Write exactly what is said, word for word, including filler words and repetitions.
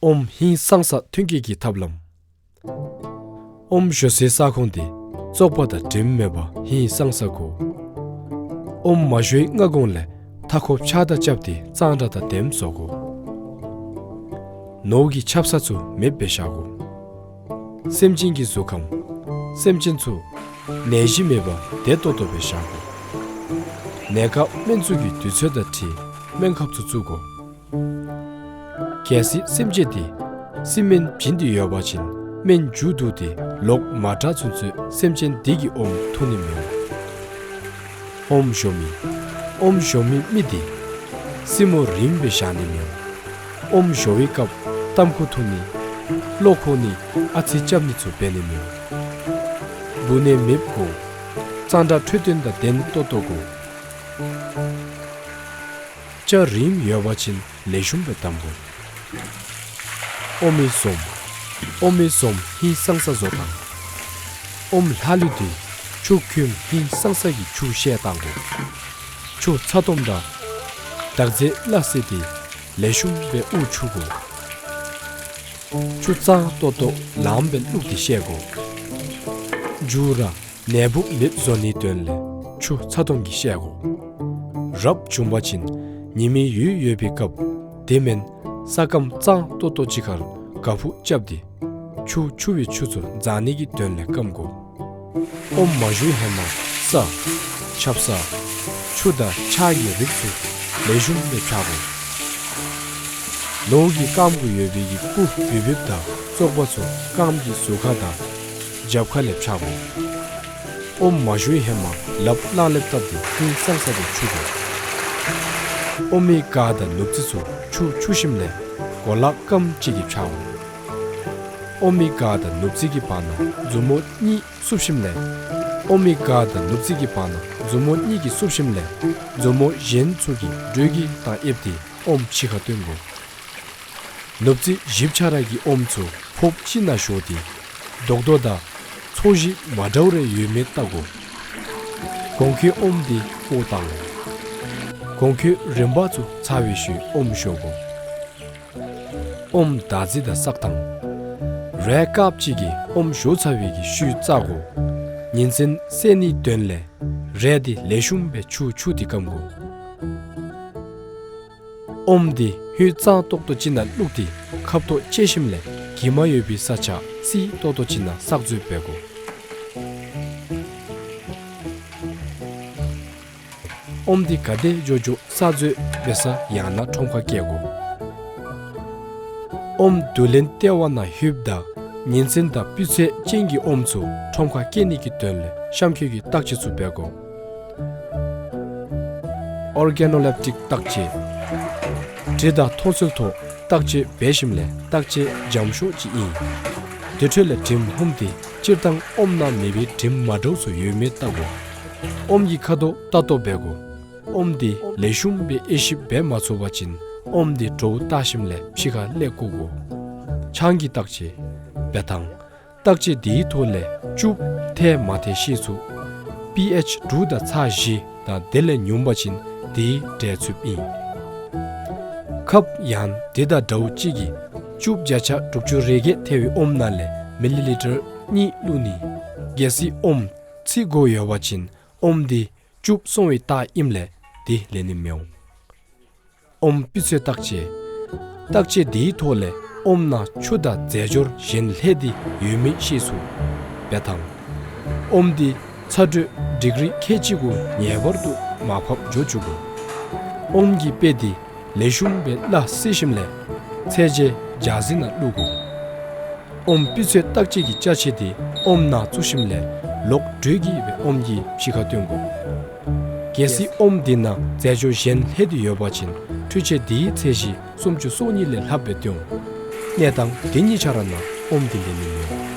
ཨོམ་ཧིང་སངས་ས་ཐོན་སྐྱེད་ཀྱི་ཐབས་ལམ། ཨོམ་བཞོ་སའི་ས་ཁོངས་དེ་བཙོག་པ་དང་དྲིམ་མེད་པ་ཧིང་སངས་ས་དགོ། ཨོམ་མ་བཞོའི་སྔ་གོང་ལས་མཐའ་འཁོབ་ཆག་དང་རྐྱབ་སྟེ་གཙང་སྦྲ་དང་ལྡནམ་བཟོ་དགོ། ནོར་གྱི་ཆབ་གསང་ཚུ་མེདཔ་སྦེ་བཞག་དགོ། སེམས་ཅན་གྱི་གཟུགས་ཁམས། སེམས་ཅན་ཚུ་ནད་གཞི་མེད་པར་བདེ་ཏོག་ཏོ་སྦེ་བཞག་དགོ། གནས་སྐབས་སྨན་བཙུགས་ཀྱི་དུས་ཚོད་དང་འཁྲིལ་སྨན་ཁབ་ཚུ་བཙུགས་དགོ། གལ་སྲིད་སེམས་ཅན་དེ་བསིལ་སྨན་བྱིན་ཏེ་ཡོད་པ་ཅིན་སྨན་མཇུག་བསྡུ་སྟེ་ལོག་མ་དྲག་ཚུན་ཚོད་སེམས་ཅན་དེ་གི་ཨོམ་འཐུང་ནི་མི་འོང་། ཨོམ་བཞོ་མི། ཨོམ་བཞོ་མི་མི་དེ་སེམས་ཁམས་རིངམ་སྦེ་བཞག་ནི་མི་འོང་། ཨོམ་བཞོ་བའི་སྐབས་ཏམ་ཁུ་འཐུང་ནི་གློ་ཁོག་ནི་ཨ་ཙི་རྐྱབ་ནི་ཚུ་འབད་ནི་མི་འོང་། འབུ་ནད་མེདཔ་དགོ། གཙང་སྦྲ་འཕྲོད་བསྟེན་དང་ལྡན་ཏོག་ཏོ་དགོ། སྐྱ་རིངམ་ཡོད་པ་ཅིན་ལེགས་ཤོམ་སྦེ་བསྡམ་དགོ། ཨོམ་མི་ཟོམ། ཨོམ་མི་ཟོམ་ཧིང་སངས་ས་བཟོ་དང་། ཨོམ་ལྷག་ལུས་དེ་ཆུ་ཁོལ་ཧིང་སངས་ས་གི་ཆུ་བཤལ་བཏང་དགོ། ཆུ་ཚ་ཏོམ་དང་དག་རྫས་སླ་བསྲེ་སྟེ་ལེགས་ཤོམ་སྦེ་དབུགས་འཁྱུ་དགོ། ཆུ་གཙང་ཏོག་ཏོ་ལངམ་སྦེ་བླུགས་ཏེ་བཤལ་དགོ། མཇུག་ར་ནད་འབུཔ་མེདཔ་བཟོ་ནིའི་དོན་ལས་ཆུ་ཚ་ཏོམ་གྱིས་བཤལ་དགོ། རབ་བྱུང་པ་ཅིན་ཉི་མའི་འོད་ཡོད་པའི་སྐབས་དེ་མེན་ས་སྐམ་གཙང་ཏོག་ཏོ་ཅིག་ཁར་ག་ཕུག་རྐྱབ་སྟེ་ཆུ་འཁྱུ་བའི་ཆུ་ཚུ་འཛག་ནིའི་དོན་ལས་སྐམ་དགོ། ཨོམ་མ་བཞོའི་ཧེ་མ་ས་ཆབ་གསང་ཆུ་དང་ཆག་གི་རིགས་ཚུ་ལེགས་ཤོམ་སྦེ་འཁྱག་དགོ། ནོར་གྱིས་སྐམ་དགོ་ཡོད་པའི་གི་སྐུ་འབུད་འབུདཔ་དང་བཙོག་པ་ཚུ་རྐངམ་གི་ཟུར་ཁ་དང་རྒྱབ་ཁ་ལས་འཁྱག་དགོ། ཨོམ་མ་བཞོའི་ཧེ་མ་ལགཔ་གླང་ལེབ་བཏབ་སྟེ་ཧིང་སངས་ས་སྦེ་འཁྱུ་དགོ། ཨོམ་མི་སྒ་དང་ནུབ་རྩེ་ཚུ་ཆུ་འཁྱུ་ཞིནམ་ལས་གོ་ལ་སྐམ་ཅིག་གིས་འཁྱག་དགོ། ཨོམ་མི་སྒ་དང་ནུབ་རྩེ་གི་བར་ན་མཛུབ་མོ་གཉིས་བསུབ་ཞིནམ་ལས། ཨོམ་མི་སྒ་དང་ནུབ་རྩེ་གི་བར་ན་མཛུབ་མོ་གཉིས་ཀྱིས་བསུབ་ཞིནམ་ལས་མཛུབ་མོ་གཞན་ཚུ་གིས་འགྲོས་ཀྱིས་བཏང་ཨེབ་སྟེ་ཨོམ་ཕྱི་ཁར་བཏོན་དགོ། ནུབ་རྩེ་བཞིཔ་ཆ་ར་གི་ཨོམ་ཚུ་ཕོརཔ་ཅིག་ནང་བཞོ་སྟེ་རྡོག་རྡོག་དང་ཚོས་གཞི་མ་འདྲཝ་རེ་ཡོད་མེད་བལྟ་དགོ། གོང་འཁོད་ཨོམ་དེ་བཀོ་བཏང་དགོ། གོང་འཁོད་རིམ་པ་ཚུ་ཚར་བའི་ཤུལ་ཨོམ་བཞོ་དགོ། ཨོམ་དར་རྩི་དང་བསགས་ཐང་། རས་དཀརཔོ་ཅིག་གིས་ཨོམ་བཞོ་ཚར་བའི་གི་ཤུལ་བཙག་དགོ། ཉིན་མཚན་གསལ་ནིའི་དོན་ལས་རས་དེ་ལེགས་ཤོམ་སྦེ་ཆུ་འཁྱུ་སྟེ་སྐམ་དགོ། ཨོམ་དེ་ཧོད་གཙང་ཏོག་ཏོ་ཅིག་ནང་བླུགས་ཏེ་ཁབ་ཏོ་བཅད་ཞིནམ་ལས་གྱིབ་མ་ཡོད་པའི་ས་ཆ་བསིལ་ཏོག་ཏོ་ཅིག་ནང་བསགས་མཛོད་འབད་དགོ། ཨོམ་དེ་ག་དེ་འགྱོ་འགྱོ་བསགས་མཛོད་འབད་ས་ཡང་ན་ཁྲོམ་ཁར་བསྐྱལ་དགོ། ཨོམ་བསྡུ་ལེན་ལྟེ་བ་ནང་ལྷོདཔ་ད་ཉིན་མཚན་དང་སྤུས་ཚད་ཅན་གྱི་ཨོམ་ཚུ་ཁྲོམ་ཁར་བསྐྱལ་ནིའི་དོན་ལས་གཤམ་འཁོད་ཀྱི་བརྟག་དཔྱད་ཚུ་འབད་དགོ། ཨོར་གེ་ནོ་ལེབ་ཊིཀ་བརྟག་དཔྱད། དྲི་དང་མཐོང་ཚུལ་ཐོག་བརྟག་དཔྱད་འབད་ཞིནམ་ལས་བརྟག་དཔྱད་འཇམ་ཤོས་ཅིག་ཨིན། དེ་འཕྲོ་ལས་དྲིམ་ཧོམ་དེ་སྤྱིར་བཏང་ཨོམ་ནང་མེད་པའི་དྲིམ་མ་འདྲཝ་ཚུ་ཡོད་མེད་བལྟ་དགོ། ཨོམ་གྱི་ཁ་དོག་བལྟ་རྟོག་འབད་དགོ། ཨོམ་དེ་ལེགས་ཤོམ་སྦེ་དབྱེ་ཞིབ་འབད་མ་ཚུགས་པ་ཅིན་ཨོམ་དེ་དྲོཝ་བལྟ་ཞིནམ་ལས་ཕྱི་ཁར་ལས་བཀོ་དགོ། ཆང་གི་བརྟག་དཔྱད་འབད་ཐངས། བརྟག་དཔྱད་དེའི་ཐོག་ལས་སྐྱུགཔ་ཐལ་མ་ཐལ་ཤེས་ཚུགས། པི་ཨེཆ་དྲུག་དང་ཚག་བཞི་དང་དེ་ལས་ཉུང་པ་ཅིན་དེའི་འབྲས་ཚུདཔ་ཨིན། ཁབ་ཡང་དེ་དང་འདྲཝ་ཅིག་གིས་སྐྱུགཔ་བརྒྱ་ཆ་དྲུག་ཅུ་རེ་བརྒྱད་ཐལ་བའི་ཨོམ་ནང་ལས་མི་ལི་ལི་ཊར་གཉིས་བླུགས་ནི། གལ་སྲིད་ཨོམ་ཚིག་དགོ་ཡོད་པ་ཅིན་ཨོམ་དེ་སྐྱུགཔ་སོང་བའི་རྟགས་ཨིནམ་ལས་དེ་ལེན་ནི་མི་འོང་། ཨོམ་སྤུས་ཚད་བརྟག་དཔྱད། བརྟག་དཔྱད་དེའི་ཐོག་ལས་ཨོམ་ནང་ཆུ་དང་རྫས་སྦྱོར་གཞན་ལྷད་དེ་ཡོད་མེད་ཤེས་ཚུགས། འབད་ཐངས། ཨོམ་དེ་ཚ་དྲོད་ཌིག་རི་ཁལ་གཅིག་གུ་ངེས་པར་དུ་མར་ཕབ་འགྱོ་བཅུག་དགོ། ཨོམ་གྱི་དཔེ་དེ་ལེགས་ཤོམ་སྦེ་སླ་བསྲེ་ཞིནམ་ལས་ཚད་འཇལ་ཇ་རྩི་ནང་བླུགས་དགོ། ཨོམ་སྤུས་ཚད་བརྟག་དཔྱད་ཀྱི་ཅ་ཆས་དེ་ཨོམ་ནང་བཙུགས་ཞིནམ་ལས་ལོག་འགྲོས་ཀྱིས་སྦེ་ཨོམ་གྱི་ཕྱི་ཁར་བཏོན་དགོ། གལ་སྲིད་ཨོམ་དེ་ནང་རྫས་སྦྱོར་གཞན་ལྷད་དེ་ཡོད་པ་ཅིན་འཕྲུལ་ཆས་དེའི་ཚད་གཞི་སུམ་ཅུ་སོ་གཉིས་ལས་ལྷགཔ་སྦེ་བཏོན། གནས་སྟངས་དེ་གཉིས་ཆ་ར་ནང་ཨོམ་དེ་ལེན་ནི་མི་འོང་